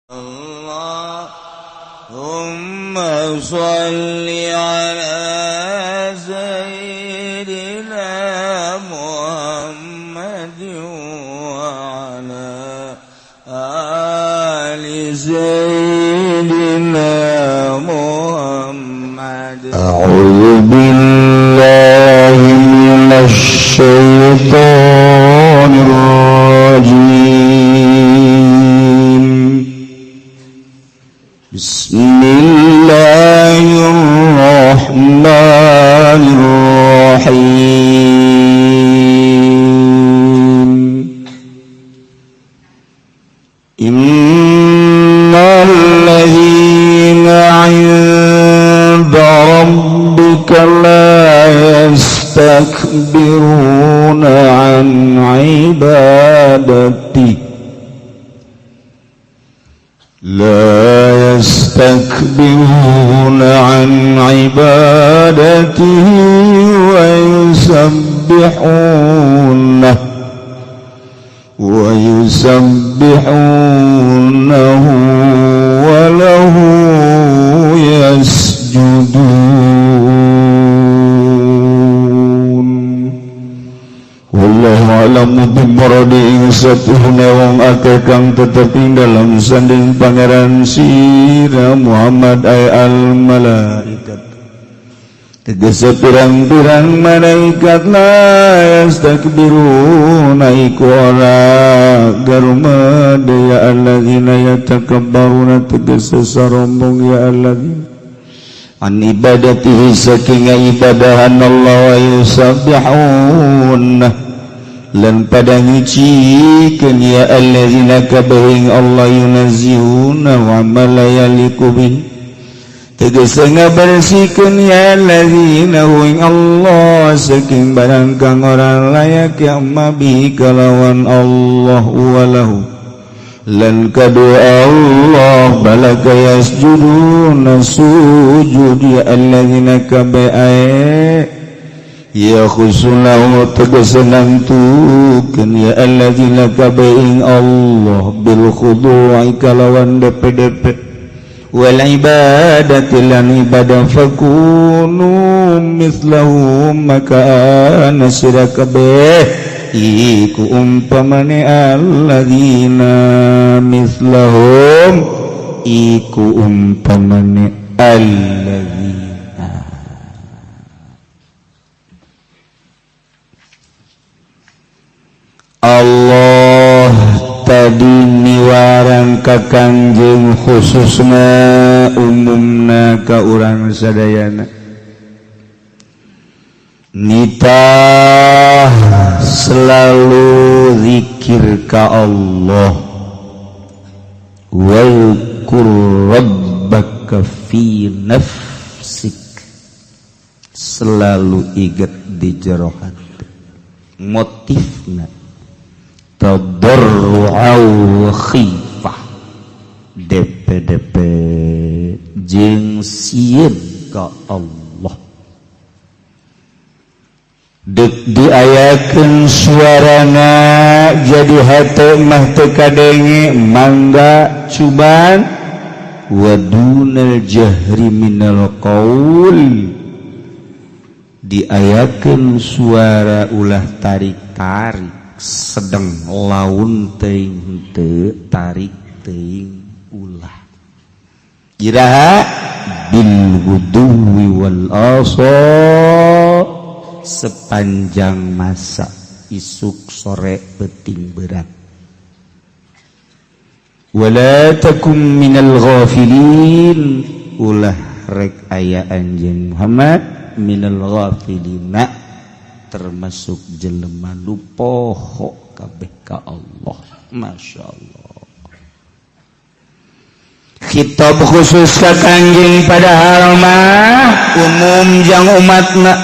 اللهم صل على سيدنا محمد وعلى آل سيدنا محمد. أعوذ بالله من الشيطان الرجيم. بسم الله الرحمن الرحيم. إن الذين عند ربك لا يستكبرون عن عبادته لا يستكبرون عن عبادته ويسبحونه وله يسجدون. والله أعلم بمراده ing satuhune wong akeh kang tetep ing dalam sanding Pangeran sira Muhammad ay al malaikat, tegese pirang-pirang malaikat, لا يستكبرون iku ora garumade ya الذين يتكبرون tegese sarombong ya الذين عن عبادته saking ibadahan Allah ويسبحون lan pada nyucikeun ya الذين kabeh ing Allah ينزهون عما لا يليق به tegese ngabersihkeun ya الذين ing Allah saking barang kang ora layak ya ma به kalawan Allah وله lan kadue Allah balaka يسجدون sujud ya الذين kabeh ae ya khusulahu tegese nangtukeun ya الذين kabeh ing Allah بالخضوع kalawan DPDP والعبادة lan ibadah فكونوا مثلهم maka ana sira kabeh iku umpamane الذين مثلهم iku umpamane الذين. Allah tadi miwarang ka Kangjeng, khususna umumna ka urang sadayana, nitah selalu zikir ka Allah. واذكر ربك في نفسك, selalu inget di jero hati, motifna تضرعا وخيفة, DPDP jeung sieun ka Allah. Dek diayakeun suarana jadi hate mah teu kadenge, mangga cuman ودون الجهر من القول, diayakeun suara ulah tarik-tarik, sedang laun teuing henteu tarik teuing ulah. Iraha? بالغدو والآصال, sepanjang masa, isuk sore peting berat. ولا تكن من الغافلين, ulah rek aya anjeun Muhammad من الغافلين termasuk jelema nu poho kabeh ka Allah. Masya Allah, khitab khusus ka Kangjeng, padahal mah umum jang umatna.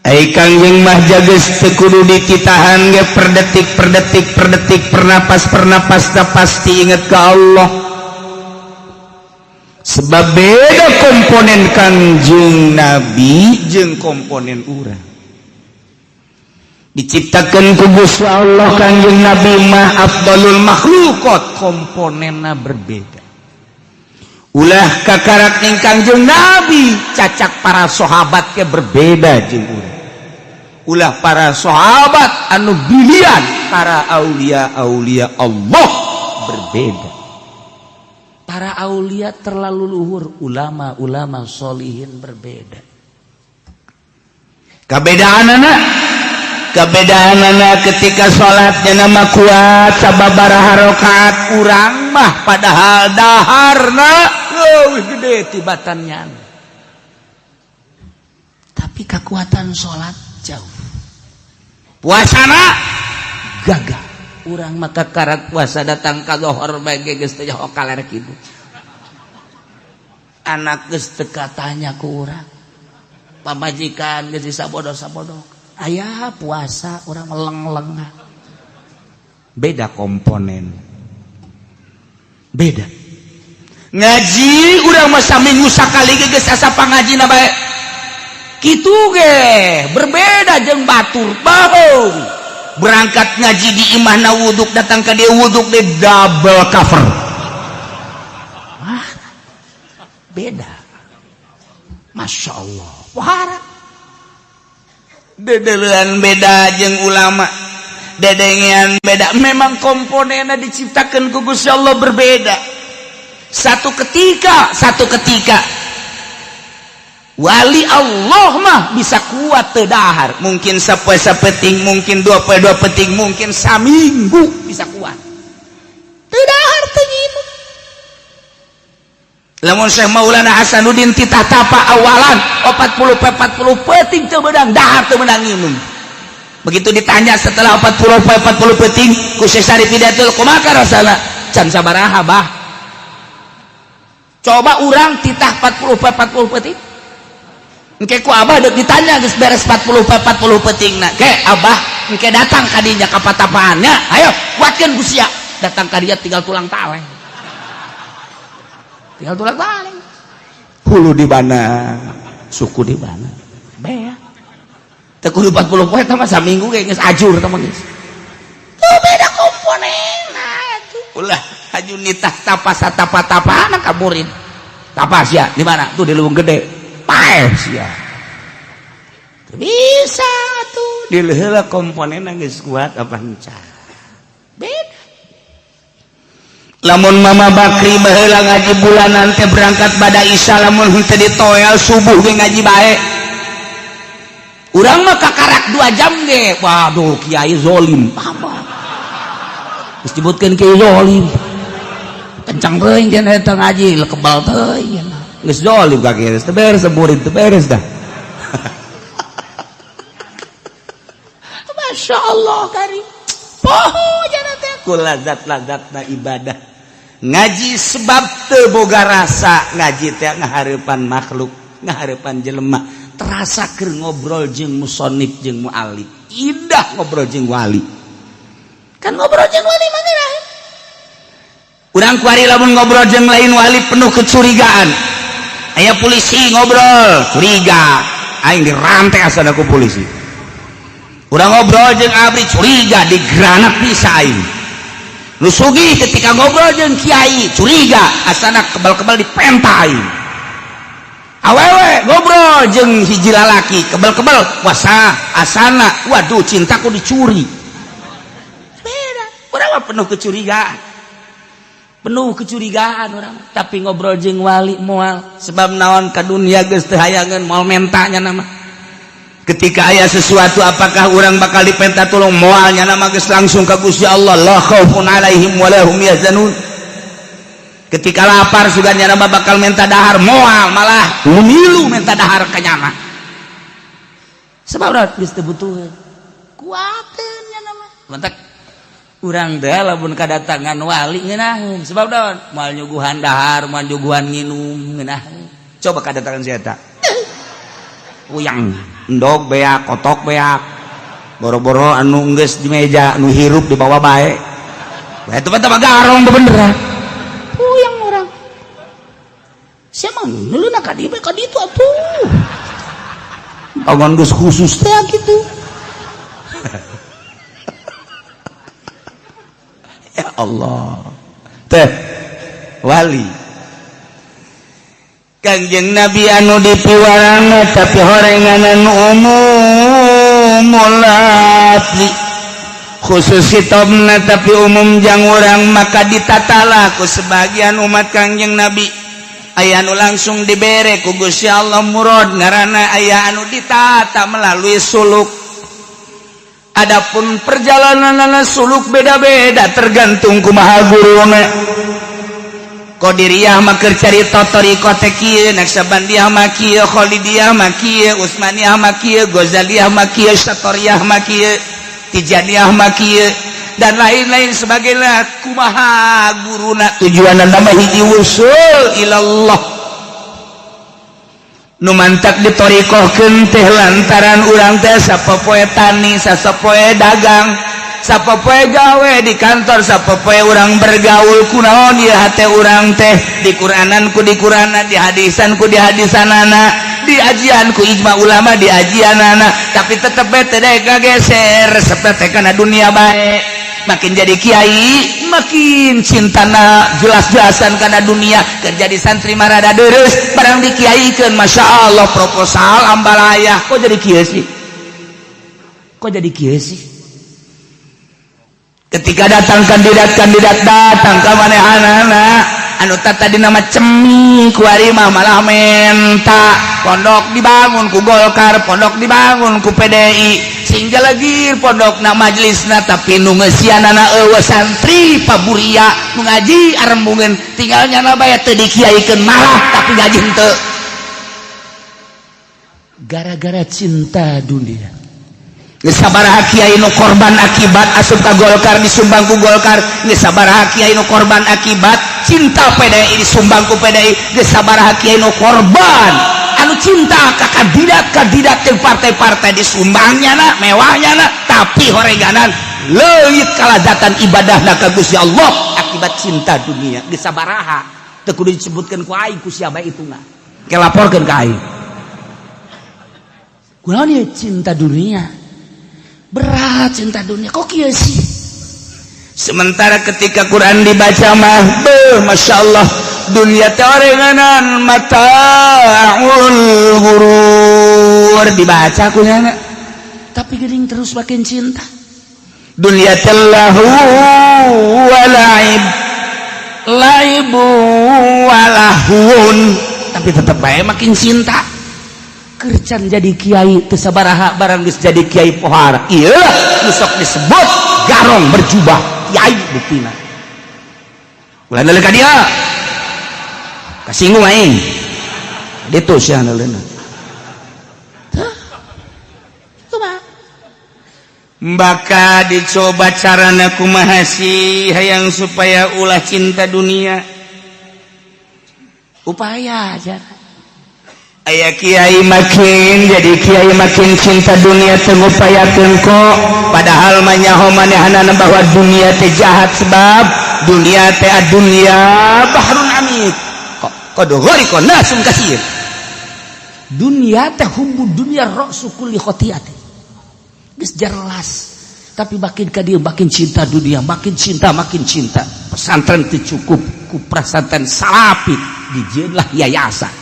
Ai Kangjeng mah jages teu kudu dititahan ge, per detik per detik per detik, per napas per napas dah pasti inget ke Allah, sebab beda komponen Kangjeng Nabi jeung komponen urang. Diciptakan ku Gusti Allah Kanjeng Nabi mah afdalul makhluqat, komponenna berbeda. Ulah kakarak ning Kanjeng Nabi, cacak para sahabat ke berbeda jeung urang. Ulah para sahabat anu bilian, para aulia aulia Allah berbeda. Para aulia terlalu luhur, ulama-ulama solihin berbeda. Kabedaan anak, kebedaan anak ketika sholatnya nama kuat sababaraha rakaat, urang mah padahal daharna leuwih gede tibatannya, tapi kekuatan sholat jauh. Puasana gagal, urang maka karak puasa datang ka lohor bae geus teh kaler kitu. Anak geus teu katanya ku urang, pamajikan geus disabodo-sabodo, aya puasa urang meleng-lengah. Beda komponen, beda. Ngaji urang mah saminggu sakali ge geus asa pangajina bae kitu ge, berbeda jeung batur. Bahu berangkat ngaji di imahna wuduk, datang ke dia wuduk di double cover. Wah, beda. Masya Allah, wahara dedelean beda jeung ulama, dedengean beda. Memang komponennya diciptakan ku Gusti Allah berbeda. Satu ketika wali Allah mah bisa kuat teu dahar, mungkin sapoe sapeting, mungkin dua poe dua peting, mungkin saminggu bisa kuat teu dahar, teu nginum. Lamun Syekh Maulana Hasanuddin titah tapa awalan 40 40 peting teu beunang dahar, teu beunang nginum. Begitu ditanya setelah 40 40 peting ku Syekh Syarif Hidayatul, kumaha rasana? Can sabaraha, bah. Coba urang titah 40 40 peting. Engke ku abah dek ditanya geus beres 40 40 peting na. Ke abah engke datang kadinya ka patapaannya, ayo kuatkeun ku sia. Datang ka dia tinggal tulang taleng. Tinggal tulang taleng. Hulu di mana? Suku di mana? Bea. Teu kudu 40 poe mah, saminggu ge geus ajur tah mah geus. Tuh beda komponen atuh. Ulah haju nitah tapa satapa-tapana ka murid. Tapa sia di mana? Tuh di Leuweung Gede. Paeh sia. Teu bisa tuh. Di heula komponenna geus kuat apa encan. Beda. Lamun Mama Bakri baheula ngaji bulanan teh berangkat pada Isya, lamun henteu ditoel subuh ge ngaji bae. Urang mah kakarak 2 jam ge, waduh, kiai zolim. Apa? Geus disebutkeun kiai zolim. Kencang teuing cenah eta ngaji, kebal teuing. Geus zolim ka kiai, teu beres murid, teu beres dah. Masya Allah karim. Poho jana teh ku lazat-lazatna ibadah. Ngaji sebab teu boga rasa ngaji teh ngahareupan makhluk, ngahareupan jelema. Terasa keur ngobrol jeung musonib jeung mualif. Indah ngobrol jeung wali. Kan ngobrol jeung wali mah geura. Urang kuari lamun ngobrol jeung lain wali penuh kecurigaan. Aya polisi ngobrol, curiga. Aing dirantai asana ku polisi. Urang ngobrol jeung abri curiga, digranat bisa aing. Nu sugih ketika ngobrol jeung kiai curiga, asana kebal-kebal dipenta aing. Awewe ngobrol jeung hiji lalaki kebal-kebal wasa asana, waduh, cintaku dicuri. Beda, urang mah penuh kecurigaan, penuh kecurigaan urang. Tapi ngobrol jeung wali moal, sebab naon? Ka dunia geus teu hayangeun, moal mentanya nama. Ketika aya sesuatu, apakah orang bakal dipenta tolong? Moalnya nama, geus langsung ka Gusti Allah. La khaufun alaihim wa lahum yahzanun. Ketika lapar sugan nama bakal minta dahar? Moal, malah milu minta dahar ka nyana, sebab geus teu butuheun, kuateun nya nama. Mantak urang teh lamun kadatangan wali ngeunaheun, sebab daun moal nyuguhan dahar, moal nyuguhan nginum, ngeunaheun. Coba kadatangan si eta puyang, endog beak, kotok beak, boro-boro anu geus di meja, anu hirup di bawah bae. Itu mah garong beneran, puyang orang. Siapa ngeuleuh ka dieu ka ditu atuh, bangun geus khusus teh gitu. Ya Allah teh wali Kangjeng Nabi anu dipiwarana tapi horenganan umum lafzi khusus hitobna tapi umum jang urang, maka ditatalah ku sebagian umat Kangjeng Nabi. Aya anu langsung dibere ku Gusti Allah murad ngaranna, aya anu ditata melalui suluk. Adapun perjalanan suluk beda-beda tergantung kumaha guruna. Qadiriyah mah keur carita thariqah teh kieu, Naqsyabandiyah mah kieu, Khalidiyah mah kieu, Utsmaniyah mah kieu, Ghazaliyah mah kieu, Satoriyah mah kieu, Tijaniyah mah kieu, dan lain-lain sebagainya. Kumaha guruna, tujuanna nama hiji, wusul ilallah. Nu mantak ditoriqohkeun teh lantaran urang teh sapopoe tani, sapopoe dagang, sapopoe gawe di kantor, sapopoe urang bergaul. Kunaon ieu hate urang teh di Quranan ku di Qurana, di hadisan ku di hadisanana, di ajian ku ijma ulama di ajianana, tapi tetep bae teh kageser seperti kana dunia bae. Makin jadi kiai makin cintana jelas-jelasan karena dunia. Kerja di santri marada deres, barang dikiaikeun, masya Allah, proposal ambalaya. Kok jadi kiai sih, kok jadi kiai sih? Ketika datang kandidat-kandidat datang ke manehanana anu tadi nama cemi kuari mah malah menta pondok dibangun ku Golkar, pondok dibangun ku PDI, sehingga lagi pondok na majelisna tapi nu ngeusianana eueuh. Santri paburia nu ngaji arembungeun, tinggal nyana bae teu dikiaikeun malah, tapi gaji henteu gara-gara cinta dunia. Geus sabaraha kiai nu korban akibat asup ka Golkar, disumbang ku Golkar. Geus sabaraha kiai nu korban akibat cinta PDI, disumbang ku PDI. Geus sabaraha kiai nu korban anu cinta ka kandidat-kandidat jeung partai-partai, disumbangnya na mewahnya na, tapi horeganan leuit kalazatan ibadahna ka Gusti Allah akibat cinta dunia. Geus sabaraha teu kudu disebutkeun ku aing, ku siapa itu mah ke laporkeun ka aing. Kunaon ieu cinta dunia? Berat cinta dunia, kok kieu sih? Sementara ketika Quran dibaca mah beuh, masya Allah, dunia teh orenganan mataul gurur dibaca ku nyana, tapi geuning terus makin cinta dunia teh. Lahu wa laib, laibu walahun, tapi tetep bae makin cinta. Kercan jadi kiai teu sabaraha, barang geus jadi kiai pohara. Ieu nu sok disebut garong berjubah kiai, buktina ulah neuleuh ka dia, kasinggung aing ditu sia neuleuna. Kumaha baka dicoba carana, kumaha sih hayang supaya ulah cinta dunia? Upaya cara aya kiai makin jadi kiai makin cinta dunia, teu ngupayakeun kok, padahal mah nyaho manehanana bahwa dunia teh jahat, sebab dunia teh dunia bahrun amik kok qad ghariqa nasun kasir. Dunia teh hubbu dunia ra'su kulli khotiati, geus jelas, tapi makin ka dieu makin cinta dunia, makin cinta, makin cinta. Pesantren teu cukup ku pesantren salafi, dijieunlah yayasan,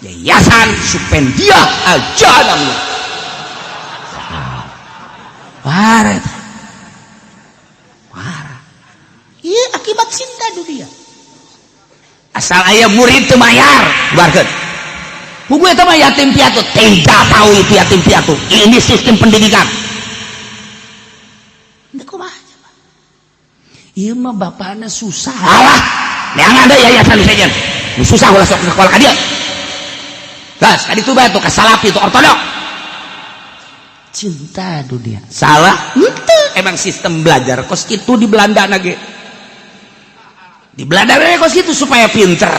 Yayasan Supendia aja namanya. Parah. Parah. Iya, akibat cinta dunia. Asal aya murid teu mayar, bubarkeun. Buku itu mah yatim piatu, tidak tahu itu yatim piatu. Ini sistem pendidikan. Ini kumaha coba? Ieu mah bapakna susah. Alah, yang ada yayasan saja. Susah ulah sok sekolah ka dieu. Gas, tadi tuh batu ka salafi itu ortodok. Cinta dunia. Salah? Henteu. Emang sistem belajar kos itu di Belanda nage. Di Belanda nage kos itu supaya pinter.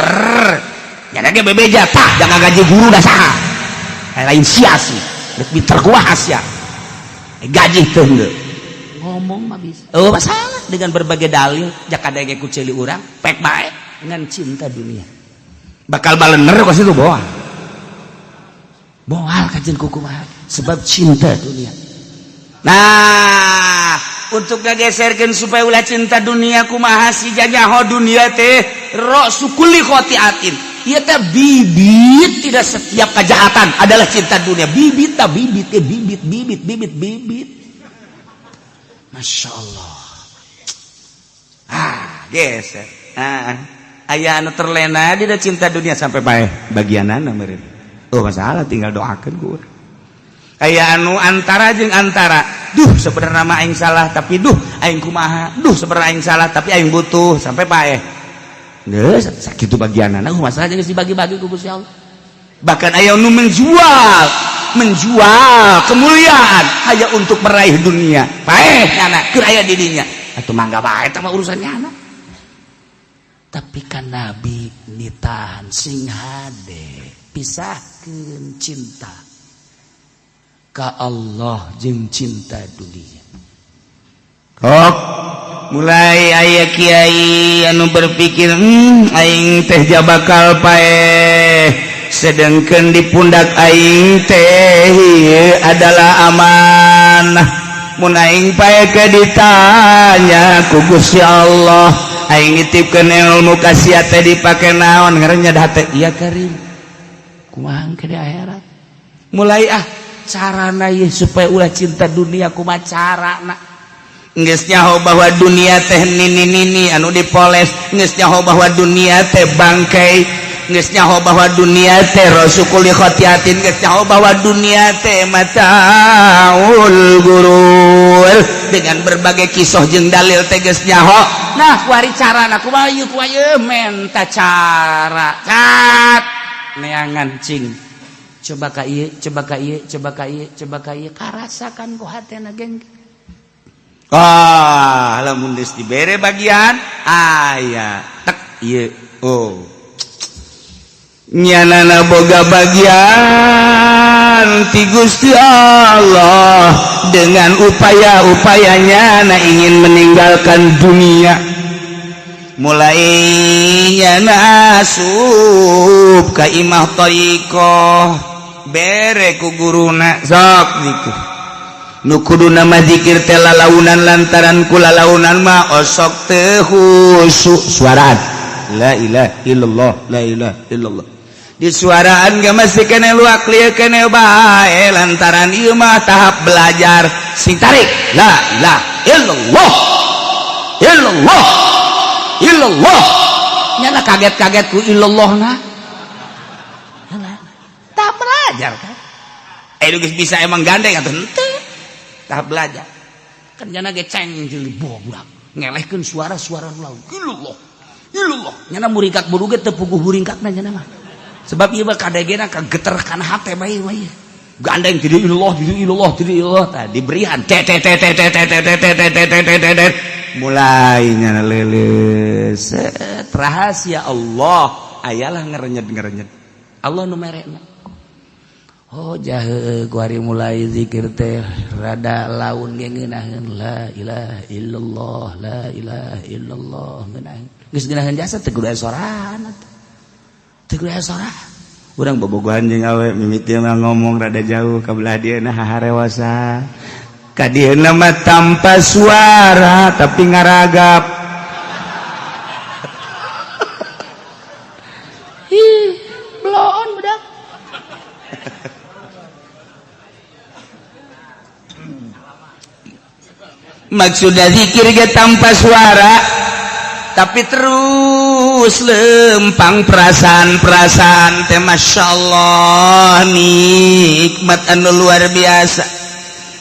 Ya nage bebeja tah jangan gaji guru dah saha. Lain sia sih. Rek pinter kumaha sia. Gaji teu henteu. Ngomong mah bisa. Oh, masalah dengan berbagai dalil jaka dege ku ceuli urang pek bae dengan cinta dunia. Bakal balener kos itu bohong. Boal kajian kuku mah sebab cinta dunia. Nah, untuk ngageserkeun supaya ulah cinta dunia, kumaha si janyaho dunia teh ra'su kulli khotiatin. Ieu teh bibit, tidak setiap kejahatan adalah cinta dunia. Bibit ta bibit teh bibit bibit bibit bibit. Masya Allah. Ah, geser. Ah, aya anu terlena dina cinta dunia sampai paeh bagianana meureun. Oh, masalah tinggal doakeun ku urang. Aya anu antara jeung antara, duh sebenarnya mah aing salah tapi duh aing kumaha, duh sebenarnya aing salah tapi aing butuh sampai paeh. Geus sakitu bagianana, masalah geus dibagi-bagi ku Gusti Allah. Bahkan aya nu menjual menjual kemuliaan hanya untuk meraih dunia. Paeh nyana keur aya di dinya. Atuh mangga bae, eta mah urusan nyana. Tapi kan Nabi nitahan sing hade pisahkeun cinta ka Allah jeung cinta dunia. Kok mulai aya kiai anu berpikir, aing teh bakal paeh, sedangkan di pundak aing teh adalah amanah. Mun aing paeh ke ditanya ku Gusti Allah, aing nitipkeun ilmu ka sia teh dipake naon, ngarannya hate iya karim kumaha ke di akhirat. Mulai ah carana ieu supaya ulah cinta dunia, kumaha carana? Geus nyaho bahwa dunia teh nini nini anu dipoles, geus nyaho bahwa dunia teh bangkai, geus nyaho bahwa dunia teh ra'su kulli khotiatin, geus nyaho bahwa dunia teh mataul gurur dengan berbagai kisah jeung dalil teh geus nyaho. Nah, kuari carana kumaha ieu, kumaha ieu? Menta cara cat neangan cing, coba ka ieu, coba ka ieu, coba ka ieu, coba ka ieu, karasakan ku hatena geng. Ah, lamun geus dibere bagian aya tek ieu, oh nyanana boga bagian ti Gusti Allah. Dengan upaya-upayanya na ingin meninggalkan dunia, mulai nyana asup ka imah thariqah, bere ku guruna sok zikir. Nu kudu nama zikir teh lalaunan, lantaran ku lalaunan mah osok teu khusyuk. Suaraan la ilaha illallah, la ilaha illallah, di suaraan gak masih kene luak lieu kene bae, lantaran ieu mah tahap belajar. Sing tarik la ilaha illallah, illallah, illallah, nyana kaget-kaget ku illallah. Nah, tahap belajar kan, eh geus bisa emang gandeng atau henteu, tahap belajar kan. Nyana ge ceng jeung budak ngelehkeun suara-suara laut illallah illallah, nyana muringkak buru ge teu puguh muringkakna nyana mah, sebab ieu mah kadegena kageter kana hate bae mah. Gandeng ti illallah, ti illallah, ti illallah, tah diberian t t t t t t t t t t t t t t, mulai nyana leuleus. Rahasia Allah ayalah ngerenyet-ngerenyet Allah nu merekna. Oh jahe kuari mulai zikir teh rada laun ge ngeunaheun la ilaha illallah, la ilaha illallah, ngeunaheun geus ngeunaheun jasa teu kudu aya sorana, teu kudu aya sorana. Urang bobogohan jeung awe mimiti mah ngomong rada jauh ka belah dieu, nah harewasa ka dieu mah tanpa suara tapi ngaragap. Ih, bloon budak. Maksudnya zikir ge tanpa suara tapi terus lempang perasaan-perasaan teh, masya Allah, nikmat anu luar biasa.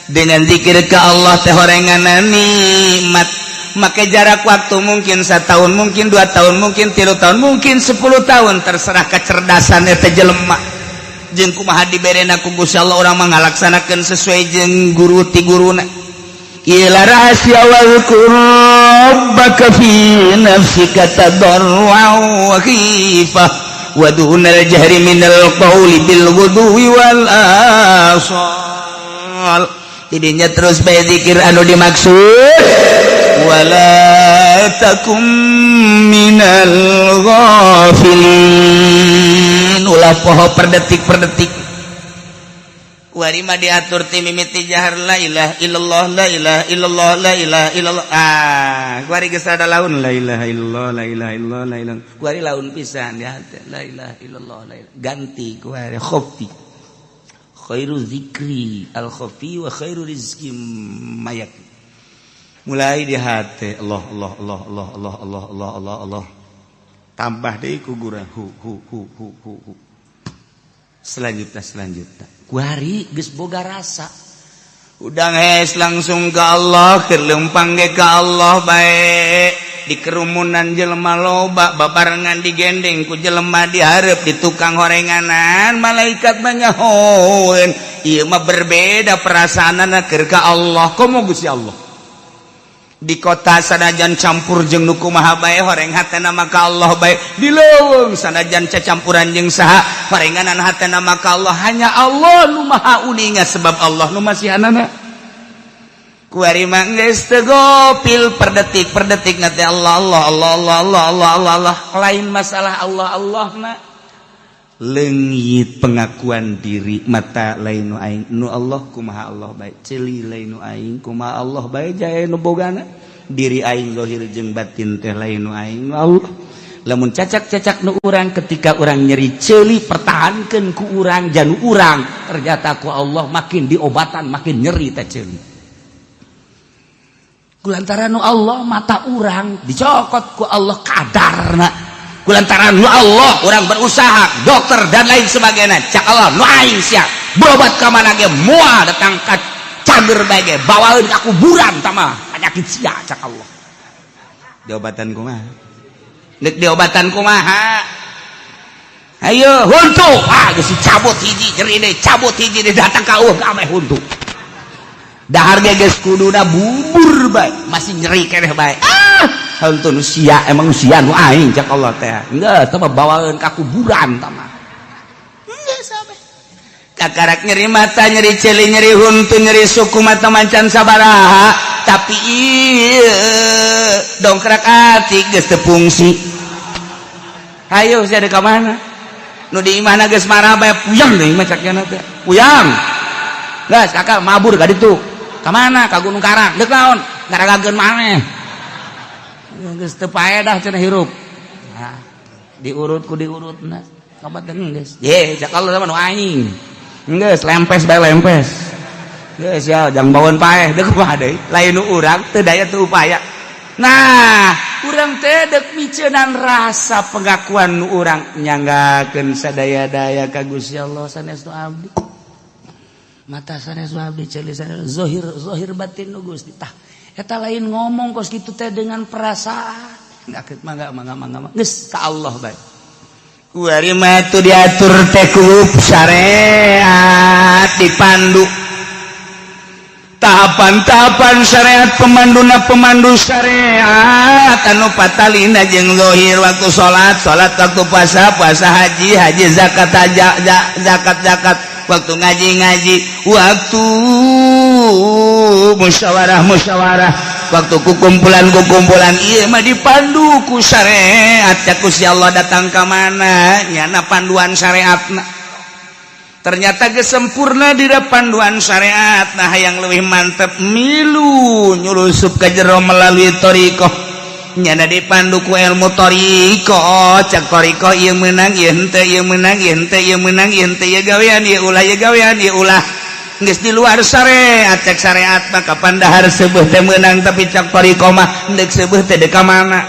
Dengan zikir ke Allah teh horengan nikmat, maka jarak waktu mungkin 1 tahun, mungkin 2 tahun, mungkin 3 tahun, mungkin 10 tahun, terserah kecerdasan eta jelema jeung kumaha diberena ku Gusti Allah. Urang mah ngalaksanakeun sesuai jeung guru ti guruna. Ila rahasia wadhkur rabbaka fi nafsika tadarru'an wa khifah wa dunal jahri minal qawli bil ghudwi wal asal. Tidinya terus bae zikir anu dimaksud wala takum minal ghafilin, ulah poho per detik per detik. Kuari mah diatur ti mimiti jahar, la ilaha illallah, la ilaha illallah, la ilaha illallah. Ah, kuari geus rada laun, la ilaha illallah, la ilaha illallah, la ilaha. Kuari laun pisan di hati, la ilaha illallah, la ilaha. Ganti kuari khafi. Khairu zikri al khafi wa khairu rizki mayak. Mulai di hati, Allah, Allah, Allah, Allah, Allah, Allah, Allah, Allah, Allah. Tambah deui ku gurah, hu hu hu hu hu hu. Selanjutnya, selanjutnya kuari geus boga rasa, udang hes langsung ke Allah, keur leumpang ge ka Allah bae. Di kerumunan jelema loba, babarengan digendeng ku jelema, dihareup di tukang horenganan, malaikat mah nyahoeun ieu mah berbeda perasaanana keur ka Allah. Komo Gusti Allah di kota, sanajan campur jeung nu kumaha bae, horeng hatena mah ka Allah bae. Di leuweung, sanajan cacampuran jeung saha, horenganan hatena mah ka Allah. Hanya Allah nu maha uninga, sebab Allah nu masihanana. Kuari mah geus teu gopil, per detik per detik na teh Allah, Allah, Allah, Allah, Allah, Allah, Allah, Allah. Lain masalah Allah Allah na leungit, pengakuan diri, mata lain nu aing, nu Allah kumaha Allah bae, ceuli lain nu aing, kumaha Allah bae, jae nu bogana. Diri aing zahir jeung batin teh lain nu aing, nu Allah. Lamun cacak-cacak nu urang, ketika urang nyeri ceuli, pertahankeun ku urang janu urang, ternyata ku Allah makin diobatan makin nyeri teh ceuli. Kulantaran nu Allah, mata urang dicokot ku Allah kadarna. Kulantaran nu Allah, orang berusaha dokter dan lain sebagainya, cak Allah nu aing siap berobat ka mana ge moal datang ka cager bae ge, bawaeun ka kuburan tama penyakit sia. Cak Allah, diobatan kumaha? Deuk diobatan kumaha? Ayo huntu, ah, geus dicabut hiji, nyeri deui, cabut hiji deui, datang ka eueuh ameh huntu. Dahar ge geus kuduna bubur bae, masih nyeri keneh bae. Ah, huntu nu sia, emang sia nu aing. Cak Allah teh, geus teh bawaeun ka kuburan tah mah. Geus sampe kakarak nyeri mata, nyeri ceuli, nyeri huntu, nyeri suku, mata macan sabaraha, tapi ieu dongkrak ati geus teu fungsi. Hayo sia ka mana nu di imahna geus marah bae, puyeng deui mah cak teh, puyeng. Geus kakak mabur ka ditu. Ka mana? Ka Gunung Karang. Deuk naon? Ngaragakeun maneh. Geus teu paedah cenah hirup. Nah, diurut ku diurutna. Kabat geus. Ye, cak Allah sama nu aing. Geus lempes bae, lempes. Geus ya, jang bawaeun paeh, deuk kumaha deui? Lain nu urang teu daya teu upaya. Nah, urang teh deuk miceunan rasa pengakuan nu urang nyanggakeun sadaya-daya ka Gusti Allah, sanes nu abdi. Mata sanes nu abdi, ceuli sanes, zahir zahir batin nu Gusti. Tah, eta lain ngomong kos kitu teh, dengan perasaan. Enggak, mangga, mangga, mangga, geus ka Allah bae. Kuari mah tuh diatur teh ku syariat, dipandu tahapan-tahapan syariat, pemanduna pemandu syariat anu patalina jeung zahir. Waktu salat, salat, waktu puasa, puasa, haji, haji, zakat, zakat, zakat, waktu ngaji, ngaji, waktu musyawarah, musyawarah, waktu kukumpulan, kukumpulan, ieu mah dipandu ku syariat. Cak Gusti Allah, datang ka mana nyana panduan syariatna. Ternyata kesempurna di panduan syariat. Nah, yang lebih mantap milu nyulusup ke jero melalui thoriqoh, nyana dipandu ku ilmu thoriqoh. Cak thoriqoh, ieu menang, ieu henteu, ieu menang, ieu henteu, ieu menang, ieu henteu, ieu gawean, ieu ulah, ieu gawean, ieu ulah. Geus di luar syariat. Cek syariat mah kapan dahar seubeuh teh meunang, tapi cak thoriqoh mah deuk seubeuh teh deuk ka mana,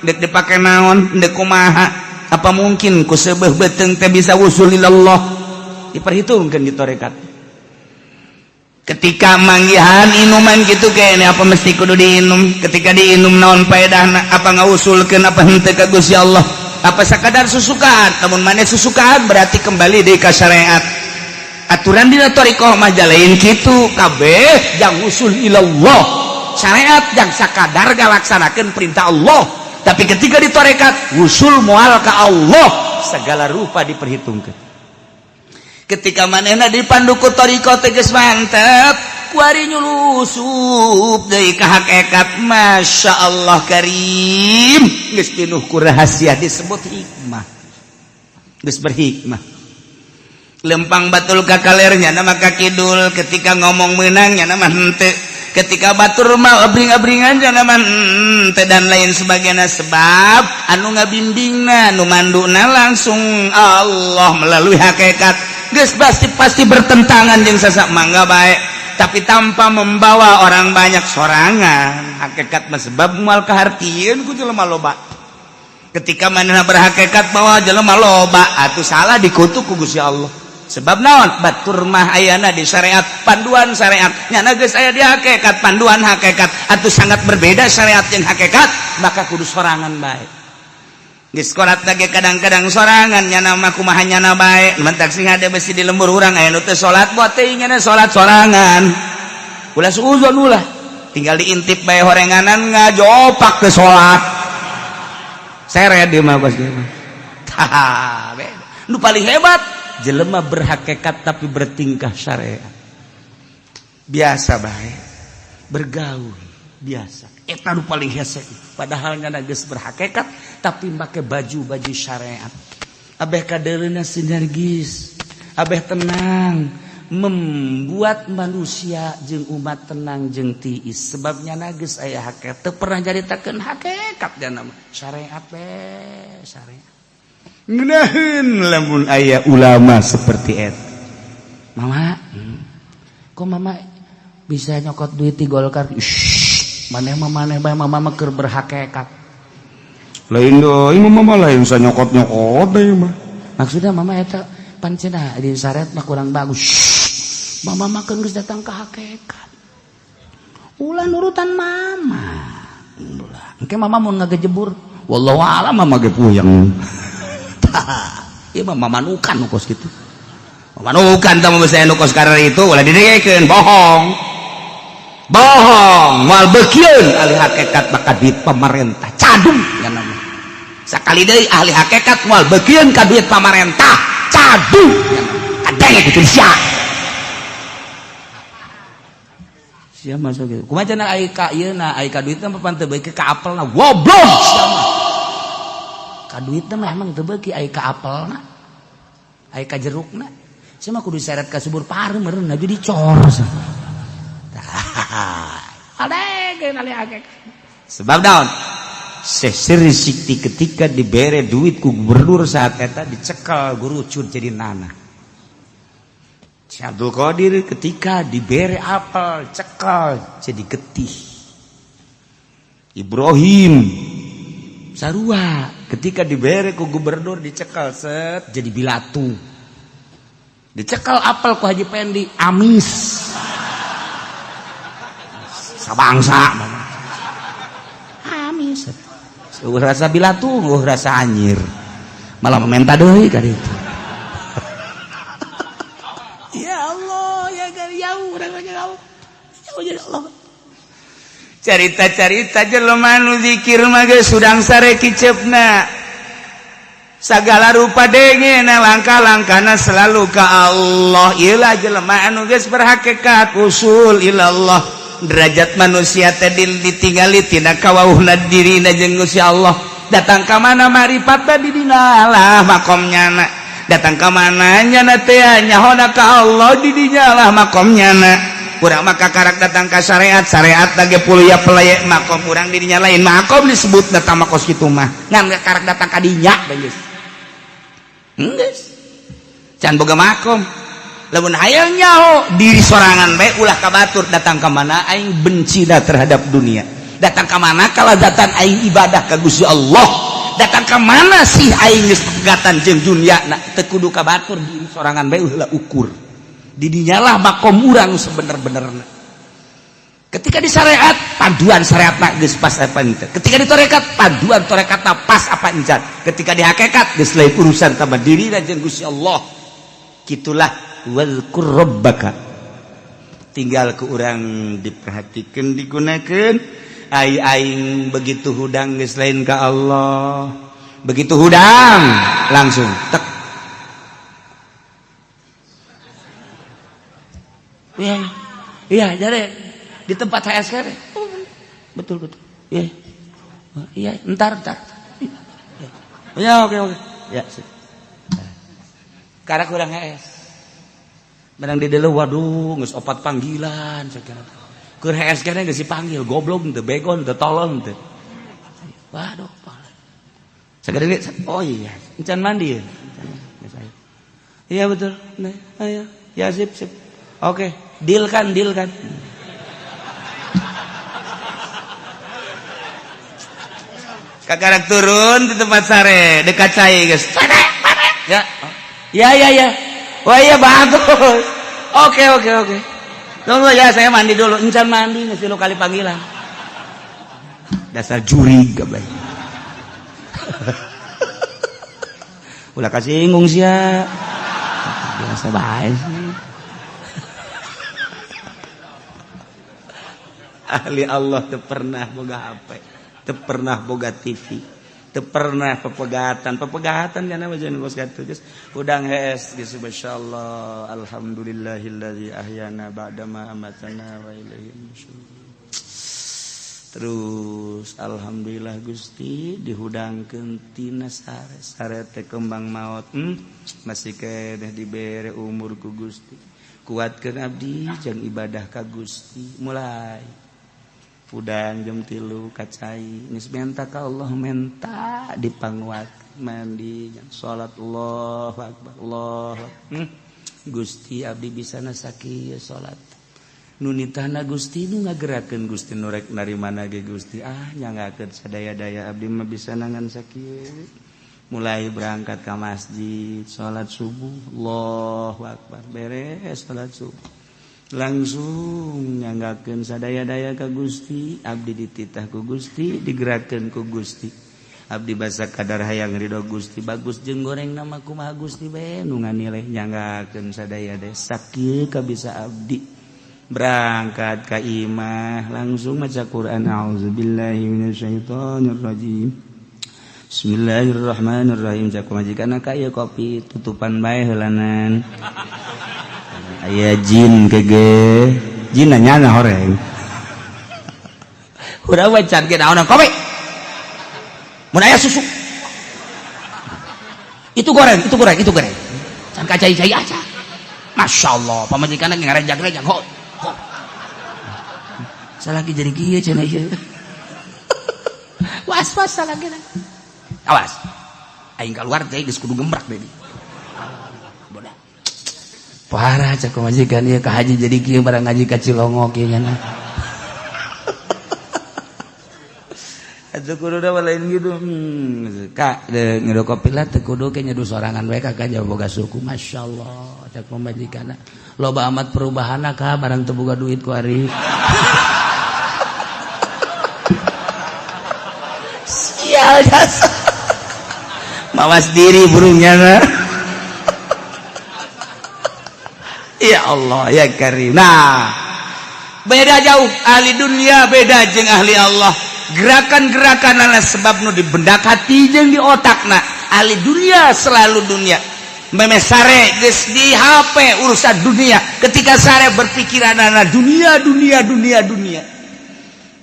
deuk dipake naon, deuk kumaha, apa mungkin ku seubeuh beuteung teh bisa wusul ilallah? Diperhitungkan di torekat. Ketika manggihan inuman gitu kayaknya, apa mesti kudu diinum? Ketika diinum naon paedahna? Apa ngausulkeun apa henteu ka Gusti Allah? Apa sakadar susukaan? Namun mana susukaan berarti kembali di ka syariat. Aturan dina thoriqoh mah jalain kitu kabeh, jang usul ilallah. Syariat jang sakadar ngalaksanakeun perintah Allah, tapi ketika di torekat usul moal ka Allah, segala rupa diperhitungkan. Ketika manehna dipandu ku thoriqoh teh geus mantep, kuari nyulusup deui ka hakikat. Masya Allah karim, geus pinuh ku rahasia, disebut hikmah, geus berhikmah. Lempang batul ka kalernya nama ka kidul, ketika ngomong menangnya nama henteu, ketika batur mah abring-abringan nama henteu, dan lain sebagainya. Sebab anu ngabimbingna, nu manduna langsung Allah melalui hakikat. Geus pasti pasti bertentangan jeung sasak, mangga bae, tapi tanpa membawa orang banyak, sorangan hakikat mah, sebab moal kahartieun ku jelema loba. Ketika manehna berhakikat bawa jelema loba atuh salah, dikutuk ku Gusti Allah. Sebab naon? Batur mah ayana di syariat, panduan syariat, nyana geus aya di hakikat, panduan hakikat atau sangat berbeda syariat yang hakikat, maka kudu sorangan bae. Geus korat lagi kadang-kadang sorangan, nyana mah kumaha nyana bae. Mentak sing ada besi di lembur urang aya nu teu salat, buat teh nyana salat sorangan, ulah suuzon, ulah, tinggal diintip bae horenganan ngajopak ke salat seret dia mah, kos dia mah. Tah, beda. Nu paling hebat jelema berhakikat tapi bertingkah syariat, biasa bae, bergaul biasa, eta nu paling hese. Padahal nyana geus berhakikat tapi make baju-baju syariat, abeh kadereuna sinergis, abeh tenang, membuat manusia jeung umat tenang jeung tiis, sebab nyana geus aya hakikat. Teu pernah nyaritakeun hakikat, nyana mah syariat be, syariat. Ngeunaheun lamun aya ulama seperti eta. Mama, kok mama bisa nyokot duit di Golkar? Shh, maneh mah maneh bae, mama mah keur berhakikat. Lain deui, mama mah lain sa nyokot-nyokot deui mah. Maksudnya mama eta pan cenah di syariat mah kurang bagus. Shh, mama mah kan geus datang ke hakikat. Ulah nurutan mama. Ulah. Engke mama mun ngagejebur, wallahu a'lam, mama ge puyeng. Ieu mah mamanukan kos kitu. Mamanukan tah mah nu kos karena itu ulah didengekeun, bohong. Bohong, moal beukieun ahli hakikat maka duit pemerintah cadung ya nama. Sakali deui, ahli hakikat moal beukieun ka duit pamarentah, cadung ya nama. Kadenge kudu sia. Sia masuk gitu. Kumaha cenah ai ka ieu na, ai ka duitna mah pan teu beuki ka apelna. Goblok sia mah. Ka duitna mah emang teu beuki, ai ka apelna, ai ka jerukna. Sia mah kudu seret ka subur pareum meureun jadi dicor. Tah. Adegeun ahli hakikat. Sebab naon? Syekh Sirri Sikti ketika dibere duit ku gubernur saat eta, dicekal gurucut jadi nanah. Syekh Abdul Qadir ketika dibere apel, cekal jadi getih. Ibrahim sarua ketika dibere ku gubernur, dicekal set jadi bilatu. Dicekal apel ku Haji Pendi, amis. Sabangsa amis. Eueuh rasa bilatu, eueuh rasa anyir. Malah meminta deui ka ditu. Ya Allah, ya kan jauh urang mah jauh. Jauh jadi Allah. Carita-carita jelema nu zikir mah geus sudang sare kiceupna. Sagala rupa dengena, langkah-langkahna selalu ka Allah. Ieu lah jelema anu geus berhakikat usul ilallah. Derajat manusia teh ditinggali tina kawauhna dirina jeung Gusti Allah. Datang ka mana marifat di dina lah makomnya na. Datang ka mana nyana teh nyahona ka Allah, di dinya lah makomnya na. Urang mah kakarak datang ka syariat, syariat lagi puluya pelaya makom urang di dinya lain makom disebut datang mah kos kitu mah. Ngan kakarak datang ka dinya geus. Geus. Can boga makom. Lamun hayang nyaho diri sorangan bae, ulah ka batur. Datang ka mana aing benci dah terhadap dunia. Datang ka mana kalazatan aing ibadah ka Gusti Allah. Datang ka mana sih aing geus pegatan jeung dunia na, teu kudu ka batur, diri sorangan bae ulah ukur. Di dinyalah makom urang sebener-benerna. Ketika di syariat, panduan syariat geus pas apa henteu. Ketika di tarekat, panduan tarekatna pas apa encan. Ketika di hakikat geus lain urusan tambah diri dan jeung Gusti Allah. Kitulah wazkur rabbaka. Tinggal ke urang diperhatikan, digunakan. Ai aing begitu hudang geus lain ka Allah. Begitu hudang langsung tek. Iya, iya, jadi di tempat HSK. Oh, betul betul. Iya. Iya, entar entar. Ya, oke oke. Ya, sip. Karena kurang HS. Menang di dulu, waduh, geus opat panggilan sakieu. Keur hees keneh geus dipanggil, goblok teu, begon teu, tolong teu. Waduh, sagede, oh iya, encan mandi ya. Iya betul. Nah, ayo. Ya sip, sip. Oke, deal kan, deal kan. Kakarak turun di tempat sare, dekat cai geus. Ya. Ya ya ya. Wah iya bagus. Oke oke oke. Tunggu ya, saya mandi dulu. Encan mandi geus tilu kali panggilan. Dasar jurig gablek. Ulah kasinggung sia. Biasa bae sih. Ahli Allah teu pernah boga HP, teu pernah boga TV, teu pernah pepegatan. Pepegatan kana mah jeung geus kitu geus udang hees geus masyaallah alhamdulillahilladzi ahyana ba'dama amatana wa ilaihi nusyur. Terus alhamdulillah Gusti dihudangkeun tina sare sare teh kembang maot, masih keneh dibere umur ku Gusti, kuatkeun abdi jeung ibadah ka Gusti. Mulai pudang jam 3 kacai geus menta ka Allah, menta dipanguat mandi salat Allahu akbar Allah. Gusti abdi bisa sakieu salat nu nitahna Gusti nu ngagerakeun Gusti nu rek narimana ge Gusti, ah nyanggakeun sadaya-daya abdi mah bisa nangan sakieu. Mulai berangkat ka masjid salat subuh Allahu akbar, beres salat subuh langsung nyanggakeun sadaya-daya ka Gusti, abdi dititah ku Gusti, digerakkeun ku Gusti, abdi basa kadar hayang ridho Gusti, bagus jeung goreng nama kumaha Gusti bae nu nganilai nyanggakeun sadaya-daya sakieu ka bisa abdi. Berangkat ka imah langsung maca Quran, auzubillahi minasyaitonir rajim, bismillahirrahmanirrahim. Cak majikan ka ieu kopi tutupan bae heulanan. Aya jin kege jin nanya horeng urang mah can ge naonan kopi mun aya susu itu goreng itu goreng itu goreng can kacai-cai aja. Masyaallah pamajikan ngarejag-rejag ho ho salaki jadi kieu cenah ieu was-was salaki awas aing keluar teh geus kudu gembrak deui. Parah cak pamajikan ieu ka haji jadi kieu barang ngaji ka Cilongok ieu nya. Atuh kudu da lain gitu. Kak nyeduh kopi lah teu kudu ke nyeduh sorangan we ka jauh boga suku. Masyaallah cak pamajikanna. Loba amat perubahanna ka barang teu boga duit ku ari. Sial jasa. Mawas diri burungnya na. Ya Allah ya Karim. Nah, beda jauh ahli dunia beda jeung ahli Allah. Gerakan-gerakan adalah sebab nu di bendak hati jeung di otakna. Ahli dunia selalu dunia. Meme sare geus di HP urusan dunia. Ketika sare berpikiran dunia dunia dunia dunia.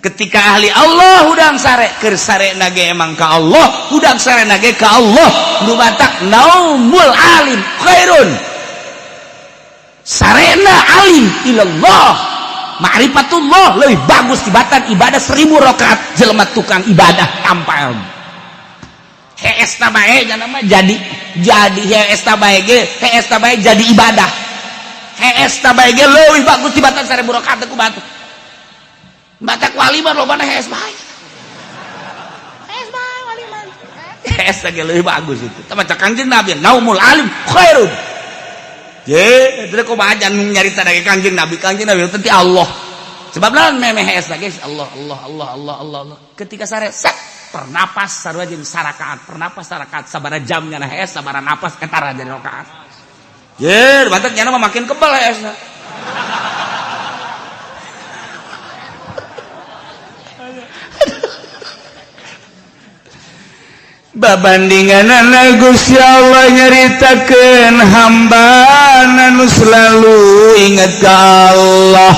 Ketika ahli Allah hudang sare keur sare nage emang ka Allah, hudang sare nage ka Allah. Nu batak naumul alim khairun. Sarena alim ilallah ma'rifatullah lebih bagus tibatan ibadah 1000 rakaat jelema tukang ibadah tanpa ilmu. Hees ta bae nya mah jadi hees ta bae ge hees ta bae jadi ibadah. Hees ta bae ge leuwih bagus tibatan 1000 rakaat ku batu. Batak wali mah lobana hees bae. Hees bae wali mah. Hees ge leuwih bagus itu. Tah maca Kangjeng Nabi naumul alim khairun. Ye, itu kok baca nyarita dari Kangjeng Nabi, Kangjeng Nabi itu Allah. Sebab lawan memeh hees lagi Allah Allah Allah Allah Allah Allah. Ketika sare sak pernapas sarua jeung sarakaat, pernapas sarakaat sabara jamnya nah hees sabara napas etara jadi rakaat. Ye, batak nya mah makin kebal heesna. Babandingan Gusti Allah nyaritakeun hamba nu selalu ingat ka Allah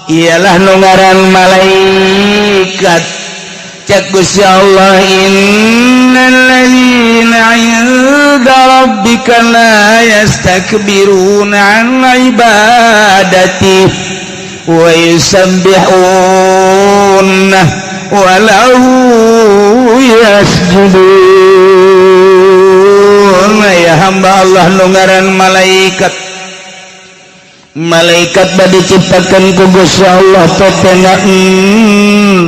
ialah nu ngaran malaikat. Cek Gusti Allah innal ladzina 'inda rabbika la yastakbiruna an ibadati wa yusabbihuna wa lahu yasjudun. Ya hamba Allah nu ngaran malaikat, malaikat bade diciptakan ku Gusti Allah teh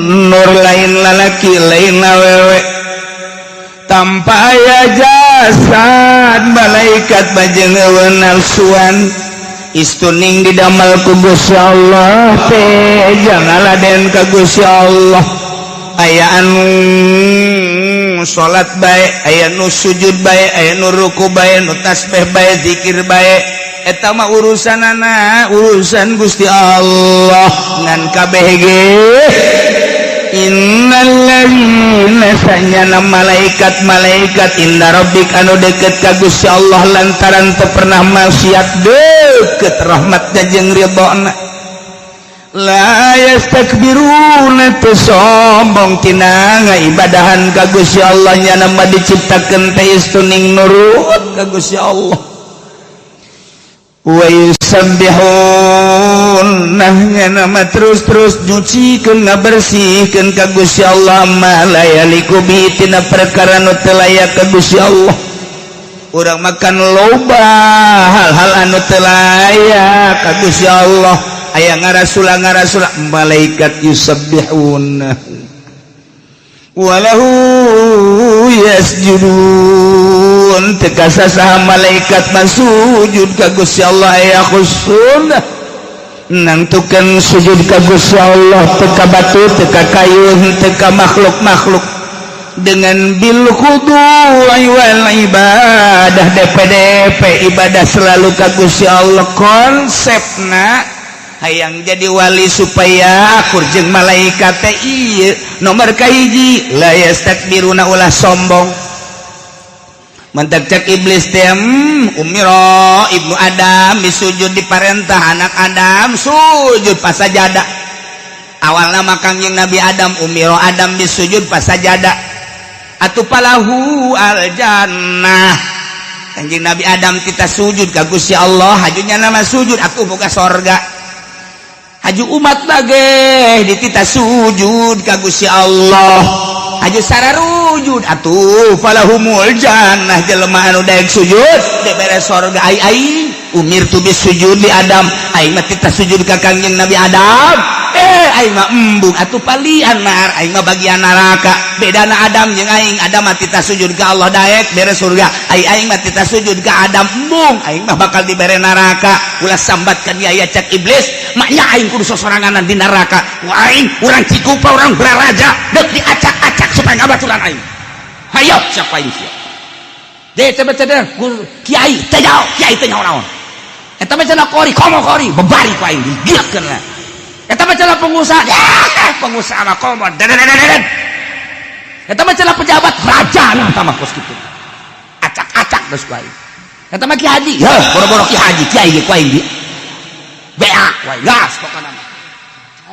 nur, lain lalaki lain awewe, tanpa aya jasad. Malaikat bajeng euweuh nafsuan, istuning didamel ku Gusti Allah teh jang ngaladen ka Gusti Allah. Aya anu salat bae, aya nu sujud bae, aya nu ruku bae, nu tasbih bae, zikir bae, eta mah urusanana urusan Gusti Allah. Ngan kabeh ge innalladzina sanyana malaikat-malaikat inda rabbik anu deket ka Gusti Allah lantaran teu pernah maksiat, deket rahmatnya jeung ridhona, la yastakbiruna teu sombong tina ngaibadahan ka Gusti Allah. Nyana mah diciptakeun teh istuning nurut ka Gusti Allah. Wa yusabbihun, nyana mah terus-terus nyucikeun, ngabersihkeun ka Gusti Allah, ma la yaliku bihi tina perkara nu teu layak ka Gusti Allah. Urang makan loba hal-hal anu teu layak ka Gusti Allah. Aya ngarasula ngarasula, malaikat yusabbihun walahu yasjudun. Teu kasasaha malaikat mah sujud ka Gusti Allah, aya khusun nangtukeun sujud ka Gusti Allah, teu ka batu, teu ka kayu, teu ka makhluk-makhluk, dengan bil khudu'i wal ibadah, DPDP ibadah selalu ka Gusti Allah. Konsepna hayang jadi wali supaya akur jeung malaikat teh ieu nomor kahiji, la yastakbiruna, ulah sombong. Mentak cek iblis teh, umiro ibnu Adam bisujud, diparentah anak Adam sujud pasajada. Awalna mah Kangjeng Nabi Adam, umiro Adam bisujud pasajada atuh falahu al jannah. Kanjeng Nabi Adam kita sujud ka Gusti Allah, hajunya nama sujud atuh boga sorga. Haju umat lagi ditita sujud ka Gusti Allah, haju sararujud atuh falahumul jannah. Jelema anu daek sujud dibere sorga. Ai ai umirtu bisujud li Adam, aing mah tita sujud ka Kangjeng Nabi Adam, eh aing mah embung atuh palian nar, aing mah bagian neraka. Bedana Adam jeung aing, Adam mah tita sujud ka Allah daek bere surga, ai aing mah tita sujud ka Adam embung, aing mah bakal dibere neraka. Ulah sambatkan ya ya, cek iblis, maknya aing kudu sosoranganan di neraka. Wah, aing urang Cikupa, urang Balaraja, deuk diacak-acak supaya ngabaturan aing. Hayo siapa aing sia deh teh teh kiai teh jauh, kiai teh nyaho naon. Eta mah cenah kori, komo kori bebari ku aing digiatkeun lah. Eta mah cenah pengusaha, ya pengusaha mah komo deden. Eta mah cenah pejabat, raja nah mah kos kitu, acak-acak geus ku aing. Eta mah ki haji, heuh boro-boro ki haji, kiai ge ku aing di bea ku aing gas pokona mah.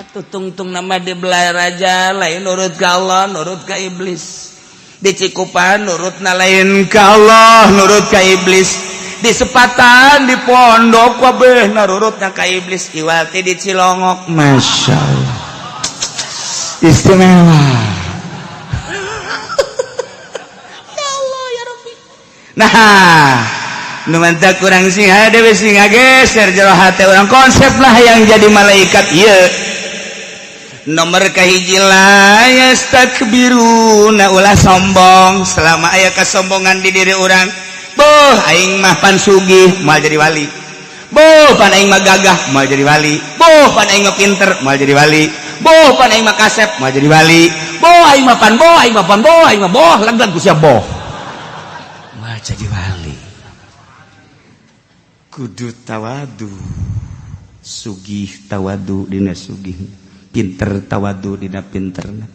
Atuh tungtung nama di Balaraja lain nurut ka Allah, nurut ka iblis. Di Cikupan nurut na lain ka Allah, nurut ka iblis. Di Sepatan, di pondok kabeh nurutna ka iblis. Iwati di Cilongok, masya Allah, istimewa. Ya Allah ya Rabbi. Nah, nu mantap kurang sing ada sing ngageser jero hate urang. Konsep lah yang jadi malaikat ieu nomor kahiji, la yastakbiruna, ulah sombong. Selama aya kesombongan di diri urang, boh aing mah pan sugih, moal jadi wali. Boh pan aing mah gagah, moal jadi wali. Boh pan aing mah pinter, moal jadi wali. Boh pan aing mah kasep, moal jadi wali. Boh aing mah pan, boh aing mah pan, boh aing mah boh lag ku sia boh, moal jadi wali. Kudu tawadu. Sugih tawadu dina sugih, pinter tawadu dina pinterna,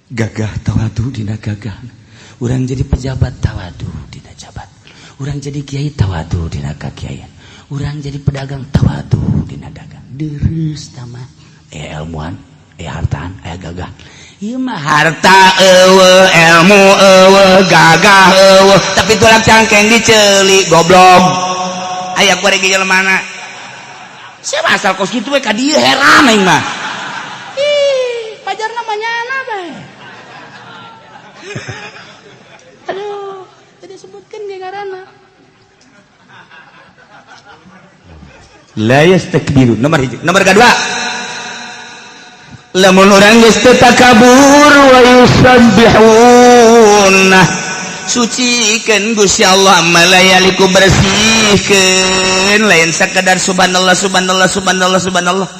gagah tawadu dina gagahna. Urang jadi pejabat tawadu dina jabat, urang jadi kiai tawadu dina kakiaian, urang jadi pedagang tawadu dina dagang. Deres tama aya ilmuan, aya hartaan, aya gagah. Ieu mah harta eueuh, ilmu eueuh, gagah eueuh, tapi tulang cangkeng diceuli, goblok. Aya kuari ge jelema. Siapa asal kos kitu we ka dieu, heran aing mah. Ih, pajar namanya bae. Aduh, tadi sebutkan ge ngaranna. La yastakbiru nomor hiji. Nomor kedua, lamun urang geus teu takabur wa yusabbihun, sucikeun Gusti Allah malayaliku, bersihkeun, lain sakadar subhanallah subhanallah subhanallah subhanallah,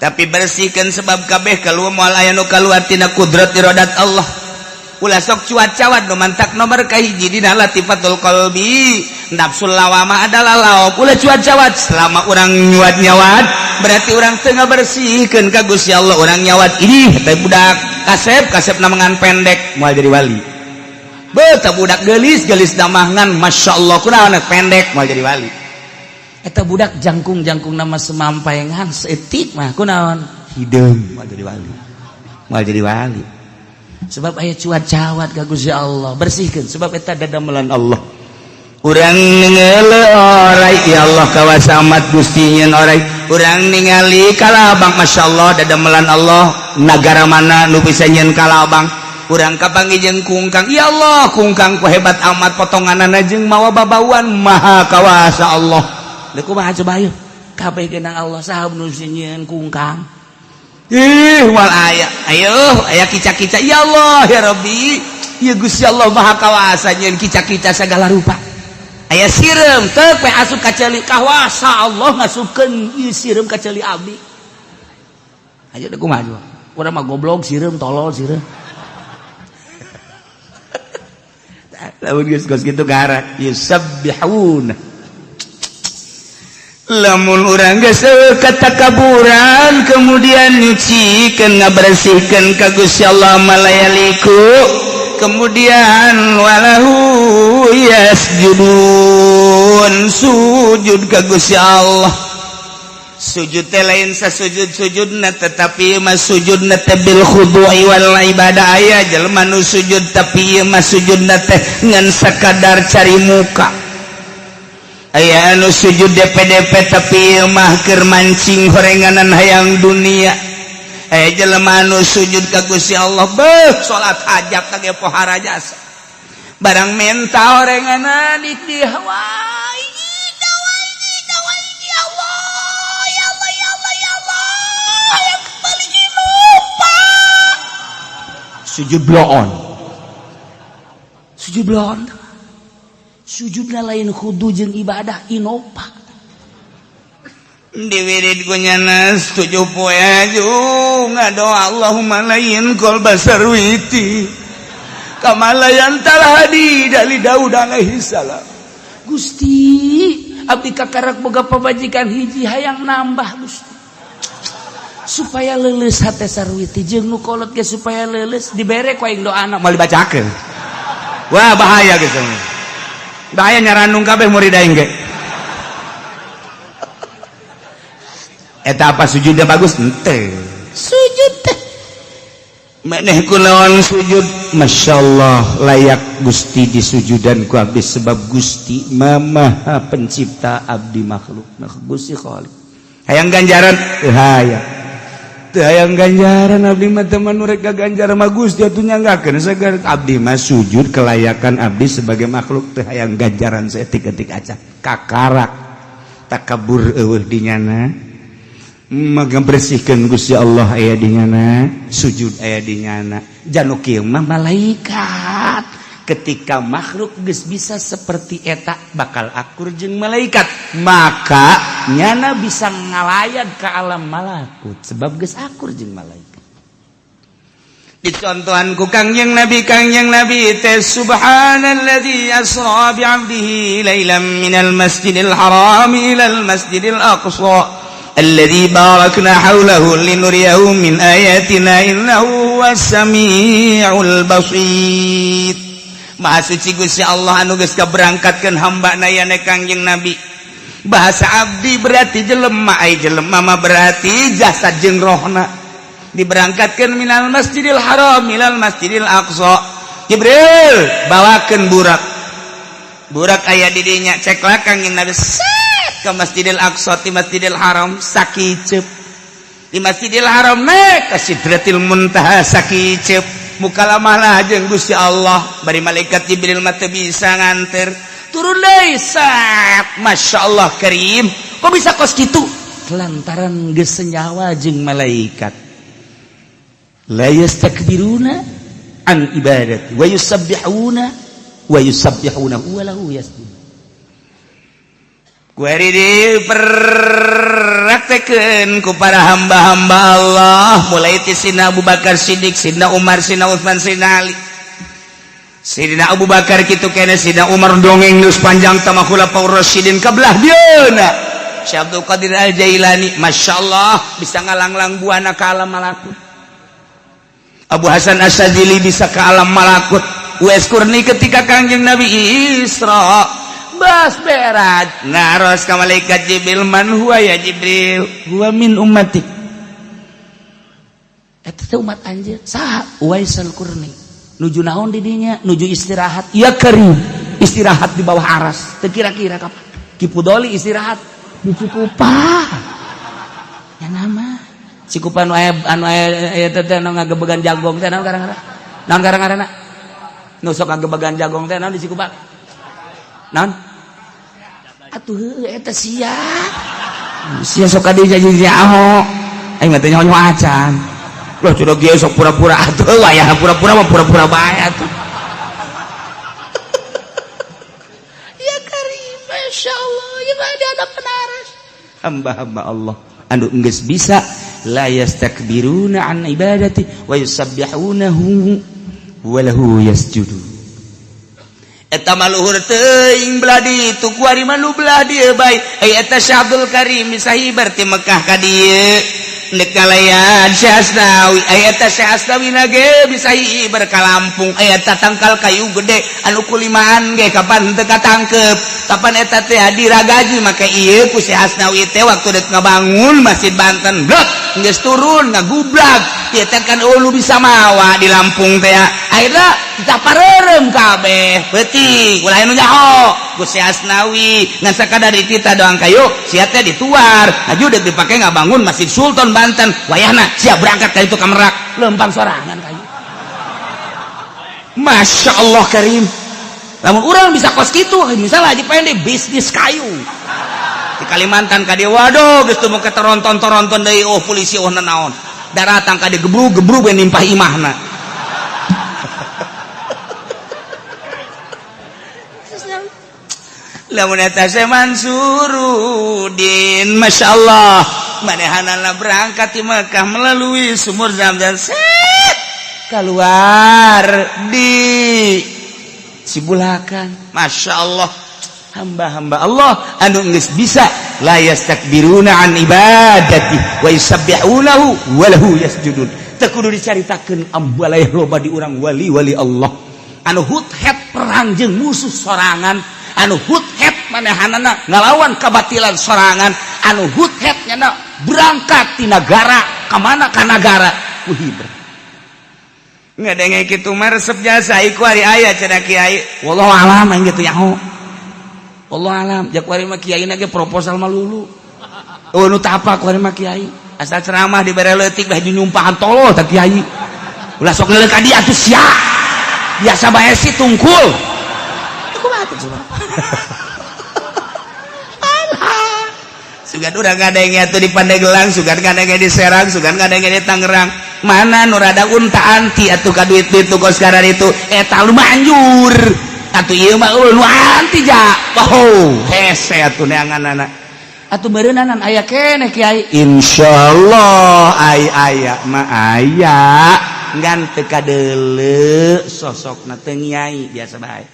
tapi bersihkeun sebab kabeh kaluar moal aya nu kaluar tina kudrat iradat Allah. Ulah sok cuat-cawat nu mantak nomor kahiji dina latifatul qalbi, nafsul lawama adalah lauk. Ulah cuat-cawat, selama urang nyuat nyawat berarti urang teu ngabersihkeun ka Gusti Allah. Urang nyawat ini teh budak kasep kasep namangan pendek moal jadi wali. Beuh budak geulis geulis namangan masyaallah kunaon pendek moal jadi wali. Eta budak jangkung jangkung nama semampaengan seetik mah kunaon hideung moal jadi wali. Moal jadi wali. Sebab aya cuat-cawat ka Gusti Allah, bersihkeun sebab eta dadamelan Allah. Urang ngeule orai ya Allah kawasa amat Gusti nyeun orai. Urang ningali kalabang masyaallah dadamelan Allah, nagara mana nu bisa nyeun kalabang. Urang kapanggih jeung kungkang, ya Allah kungkang ku hebat amat potonganana jeung mawa babauan, maha kawasa Allah. Leuh kumaha coba ayo kabeh genang Allah saha nu nyieun kungkang. Ih wal aya ayo aya kica-kica ya Allah ya Rabbi ya Gusti Allah maha kawasa nyeun kica-kica segala rupa. Aya sireum teu we asup ka ceuli, kawasa Allah ngasupkeun ieu sireum ka ceuli abdi. Ayo deuk kumaha coba urang mah goblok sireum tolol sireum. Lamun geus kos kitu gara yusabbihuna. Lamun urang geus katakaburan kemudian nyucikeun ngabersihkeun ka Gusti Allah malayaliku, kemudian walahu yasjudun, sujud ka Gusti Allah. Sujud teh lain sasujud-sujudna tetapi mah sujudna teh bil khudu'i wal ibadah. Aya jelema nu sujud tapi ieu mah sujudna teh ngan sakadar cari muka. Aya anu sujud DPDP tapi mah keur mancing horenganan hayang dunia. Aya jelema anu sujud ka Gusti Allah beuh salat hajat ge pohara jasa. Barang menta horenganan di hawaii ya Allah ya Allah ya Allah ya Allah hayang kembali lupa. Sujud bloon. Sujud bloon. Sujudna lain khudu jeung ibadah inopa. Diwirid ku nyanas 7 poe ngadoa Allahumma layin qalba sarwiti kama layantal hadi dari Daud alaihi salam. Gusti abdi kakarak boga pamajikan hiji hayang nambah Gusti supaya leuleus hate sarwiti jeung nu kolot ge supaya leuleus dibere ku aing doana moal dibacakeun. Wah bahaya geus. Bahaya nyarandung kabeh murid aing ge. Eta apa sujudnya bagus? Henteu. Sujud teh maneh kunaon sujud? Masyaallah layak Gusti disujudan ku abdi sebab Gusti Maha Pencipta abdi makhluk. Nah, Gusti Khaliq. Hayang ganjaran? Teu hayang. Teu hayang ganjaran abdi mah teu mah nu rek gaganjar mah Gusti atuh nyanggakeun sagar abdi mah sujud kelayakan abdi sebagai makhluk teu hayang ganjaran saeutik-eutik acan. Kakarak takabur eueuh di nyana. Maka bersihkeun Gusti Allah aya di nyana, sujud aya di nyana. Janu kieu mah malaikat. Ketika makhluk geus bisa seperti eta bakal akur jeung malaikat, maka nyana bisa ngalayat ke alam malakut sebab geus akur jeung malaikat. Dicontohan ku Kangjeng Nabi, Kangjeng Nabi teh subhanalladzi asra bi 'abdihi lailan minal masjidil haram ilal masjidil aqsa alladzi barakna haulahu linuriyahu min ayatina innahu huwas samiul basir. Maha suci Gusti Allah anu geus kaberangkatkeun hamba na yane Kangjeng Nabi. Bahasa abdi berarti jelema, ai jelema mah berarti jasad jeung rohna. Diberangkatkan minal Masjidil Haram ilal Masjidil Aqsa. Jibril bawakeun burak. Burak aya di dinya, cek lah Kangjeng Nabi set ke Masjidil Aqsa ti Masjidil Haram sakiceup. Di Masjidil Haram naik ka Sidratil Muntaha sakiceup. Mukalamah lah jeung Gusti Allah, bari malaikat Jibril mah teu bisa nganter. Turun deui set. Masya Allah Karim. Kok bisa kos kitu? Lantaran geus senyawa jeung malaikat. La yastakbiruna an ibadati wa yusabbihuna wa yusabbihuna wa lahu yasjud. Kuari diperraktekeun ku para hamba-hamba Allah mulai ti Sina Abu Bakar Siddiq, Sina Umar, Sina Utsman, Sina Ali. Sidina Abu Bakar kitu kene, Sina Umar dongeng geus panjang tama Khulafaur Rasyidin kabelah dieuna. Syekh Abdul Qadir Al-Jailani, Masya Allah bisa ngalanglang buana ke alam malakut. Abu Hasan Asy-Syadzili bisa ke alam malakut. Uwais Qarni ketika Kangjeng Nabi Isra bas berat naros ka malaikat Jibril, man huwa ya Jibril? Huwa min ummatik. Eta teh umat anjeun. Saha? Uwais Al-Qarni. Nuju naon di dinya? Nuju istirahat. Ya Karim, istirahat di bawah aras. Teu kira-kira kapan? Ki Pudoli istirahat di Cikupa. Ya nama Cikupa nu aya anu aya eta teh nu ngagebegan jagong teh naon karang-karang? Naon karang-karangna? Nu sok ngagebegan jagong teh naon di Cikupa? Naon? Atuh heueuh eta sia. Sia sok ka dieu jadi nyaho. Aing mah teh nyaho acan. Loh sudah kieu sok pura-pura atuh wayah pura-pura mah pura-pura bae atuh. Ya Karim, Masya Allah, ya ada anak penaras. Hamba-hamba Allah anu geus bisa la yastakbiruna an ibadati wa yusabbihunahu wa lahu yasjudun. Eta mah luhur teuing belah ditu kuari mah nu belah dieu bae. Ai eta Syekh Abdul Karim bisa hibar ti Mekah ka dieu ndek kalayan Syekh Asnawi. Ai eta Syekh Asnawi na ge bisa hibar ka Lampung. Ai eta tangkal kayu gede anu kulimaan ge kapan teu katangkep. Kapan eta teh diragaji make ieu ku Syekh Asnawi teh waktu dek ngabangun Masjid Banten. Blek geus turun ngagublag. Ieu teh kan eueuh bisa mawa di Lampung teh. Akhirna ditapareureum kabeh. Peuting ulah anu nyaho ku Syekh Asnawi ngan sakadar ditita doang kayu sia teh dituar. Aju dek dipake ngabangun Masjid Sultan Banten. Wayahna sia berangkat ka itu ka Merak lempang sorangan kayu. Masya Allah Karim. Lamun urang bisa kos kitu, misalnya Haji Pendi bisnis kayu di Kalimantan ka dieu, waduh geus teu make toronton-toronton deui, oh polisi oh nanaon daratang ka dieu gebrug-gebrug we nimpah imahna. Lamun eta Syekh Mansurudin, Masya Allah manehanana berangkat di Mekah melalui sumur Zam-Zam set keluar di Cibulakan. Masya Allah hamba-hamba Allah anu geus bisa la yastakbiruna an ibadati wa yusabbihunahu wa lahu yasjudun. Teu kudu dicaritakeun ambalaya loba di urang wali-wali Allah anu huthet perang jeung musuh sorangan, anu huthet manehanana ngalawan kabatilan sorangan, anu huthet nyana berangkat ti nagara ka mana ka nagara ku hibra. Ngadenge kitu mah resep jasa iku ari aya cenah kiai. Wallahu alam aing kitu nyaho. Wallahu alam jak kuari mah kiai na ge proposal mah lulu. Oh nu tapa kuari mah kiai. Asal ceramah dibere leutik beh nyumpahan tolol tah kiai. Ulah sok leuleuk ka dieu atuh sia. Biasa bae si tungkul. Kumaha teh coba? Sugan urang ngadenge atuh di Pandeglang, sugan ngadenge di Serang, sugan ngadenge di Tangerang. Mana nu rada unta anti atuh ka duit-duit nu kos karar itu eta lu manjur. Atuh ieu mah eueuh nu anti ja. Oh, hese atuh neanganana. Atuh beureunanan aya keneh kiai. Insyaallah ai aya mah aya. Ngan teu kadeuleu sosokna teu nyai biasa bae.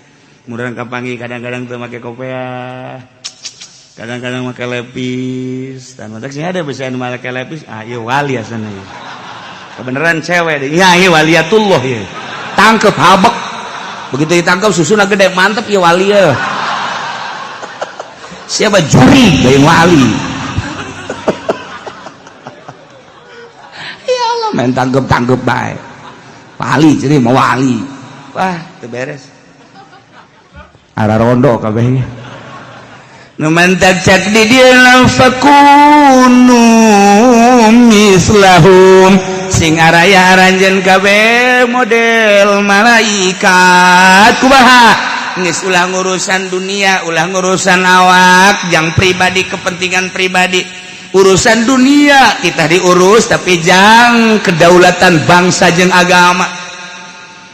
Murang kapanggih kadang-kadang teu make kopeah. Kadang-kadang make lepis. Dan matak sih ada bisa anu make lepis, ah ieu wali asana ieu. Kebeneran cewek deh. Ya ieu waliyatullah ieu. Tangkep habek. Begitu ditangkep susuna gede mantep ieu wali ieu. Siapa juri lain wali. Ya Allah Main tanggep-tanggep bae. Wali jadi mau wali. Wah, teu beres. Ara rondo kabeh. Nu mantak cak di dieu, fakunu mislahum, sing araya aranjeun kabeh model malaikat. Kumaha? Geus ulah ngurusan dunia, ulah ngurusan awak yang pribadi, kepentingan pribadi. Urusan dunia kita diurus, tapi jang kedaulatan bangsa jeung agama.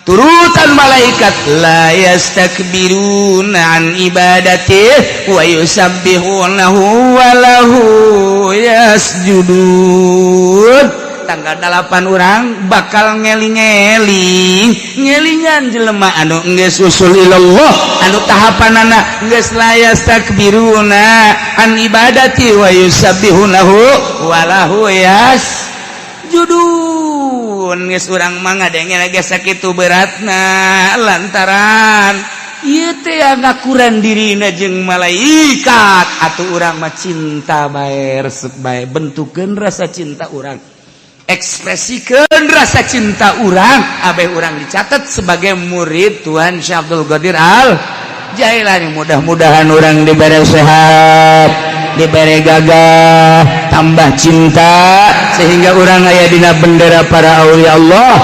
Turutan malaikat, la yastakbiruna an ibadati wa yusabbihunahu wa lahu yasjudun. Tanggal 8 orang bakal ngeling-ngeling, ngelingan jelema anu geus usul ilallah, anu tahapanana geus la yastakbiruna an ibadati wa yusabbihunahu wa lahu yasjudun. Geus urang mah ngadenge ge sakitu beratna, lantaran ieu teh ngakuran dirina jeung malaikat. Atuh urang mah cinta bae, resep bae, bentukeun rasa cinta urang, ekspresikan rasa cinta urang, abeh urang dicatat sebagai murid Tuhan Syekh Abdul Qadir Al Jailani. Mudah-mudahan urang diberi sehat, diberi gagah, tambah cinta, sehingga urang aya dina bendera para aulia Allah.